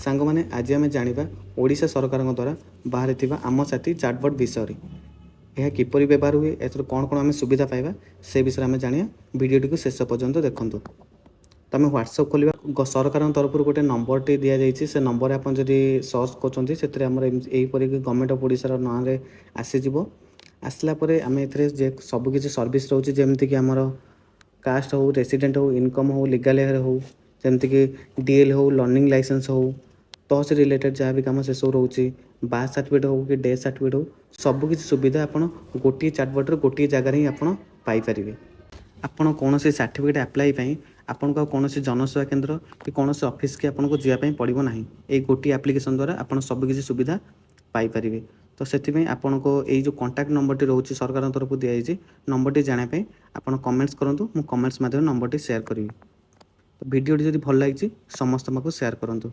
ସାଙ୍ଗମାନେ, ଆଜି ଆମେ ଜାଣିବା ଓଡ଼ିଶା ସରକାରଙ୍କ ଦ୍ୱାରା ବାହାରିଥିବା ଆମ ସାଥୀ ଚାଟବଟ୍ ବିଷୟରେ। ଏହା କିପରି ବ୍ୟବହାର ହୁଏ, ଏଥିରୁ କ'ଣ କ'ଣ ଆମେ ସୁବିଧା ପାଇବା, ସେ ବିଷୟରେ ଆମେ ଜାଣିବା। ଭିଡ଼ିଓଟିକୁ ଶେଷ ପର୍ଯ୍ୟନ୍ତ ଦେଖନ୍ତୁ। ତ ଆମେ ହ୍ୱାଟ୍ସଅପ୍ ଖୋଲିବା। ସରକାରଙ୍କ ତରଫରୁ ଗୋଟେ ନମ୍ବରଟି ଦିଆଯାଇଛି। ସେ ନମ୍ବରରେ ଆପଣ ଯଦି ସର୍ଚ୍ଚ କରୁଛନ୍ତି, ସେଥିରେ ଆମର ଏମିତି ଏହିପରି ଗଭର୍ଣ୍ଣମେଣ୍ଟ ଅଫ୍ ଓଡ଼ିଶାର ନାଁରେ ଆସିଯିବ। ଆସିଲା ପରେ ଆମେ ଏଥିରେ ଯେ ସବୁକିଛି ସର୍ଭିସ୍ ରହୁଛି, ଯେମିତିକି ଆମର କାଷ୍ଟ ହଉ, ରେସିଡେଣ୍ଟ ହଉ, ଇନକମ୍ ହଉ, ଲିଗାଲ୍ ହେୟାର ହଉ, ଯେମିତିକି ଡିଏଲ୍ ହଉ, ଲର୍ଣ୍ଣିଂ ଲାଇସେନ୍ସ ହଉ, ତହସିଲ ରିଲେଟେଡ଼ ଯାହା ବି କାମ ସେସବୁ ରହୁଛି, ବାର୍ଥ ସାର୍ଟିଫିକେଟ୍ ହଉ କି ଡେଥ୍ ସାର୍ଟିଫିକେଟ୍ ହଉ, ସବୁକିଛି ସୁବିଧା ଆପଣ ଗୋଟିଏ ଚାଟବଟ୍ରେ ଗୋଟିଏ ଜାଗାରେ ହିଁ ଆପଣ ପାଇପାରିବେ। ଆପଣ କୌଣସି ସାର୍ଟିଫିକେଟ୍ ଆପ୍ଲାଏ ପାଇଁ ଆପଣଙ୍କୁ ଆଉ କୌଣସି ଜନସେବା କେନ୍ଦ୍ର କି କୌଣସି ଅଫିସ୍କି ଆପଣଙ୍କୁ ଯିବା ପାଇଁ ପଡ଼ିବ ନାହିଁ। ଏଇ ଗୋଟିଏ ଆପ୍ଲିକେସନ୍ ଦ୍ୱାରା ଆପଣ ସବୁକିଛି ସୁବିଧା ପାଇପାରିବେ। ତ ସେଥିପାଇଁ ଆପଣଙ୍କ ଏଇ ଯେଉଁ କଣ୍ଟାକ୍ଟ ନମ୍ବରଟି ରହୁଛି, ସରକାରଙ୍କ ତରଫରୁ ଦିଆଯାଇଛି ନମ୍ବରଟି ଜାଣିବା ପାଇଁ ଆପଣ କମେଣ୍ଟସ୍ କରନ୍ତୁ। ମୁଁ କମେଣ୍ଟସ୍ ମାଧ୍ୟମରେ ନମ୍ବରଟି ସେୟାର କରିବି। ତ ଭିଡ଼ିଓଟି ଯଦି ଭଲ ଲାଗିଛି, ସମସ୍ତଙ୍କ ପାଖକୁ ସେୟାର କରନ୍ତୁ।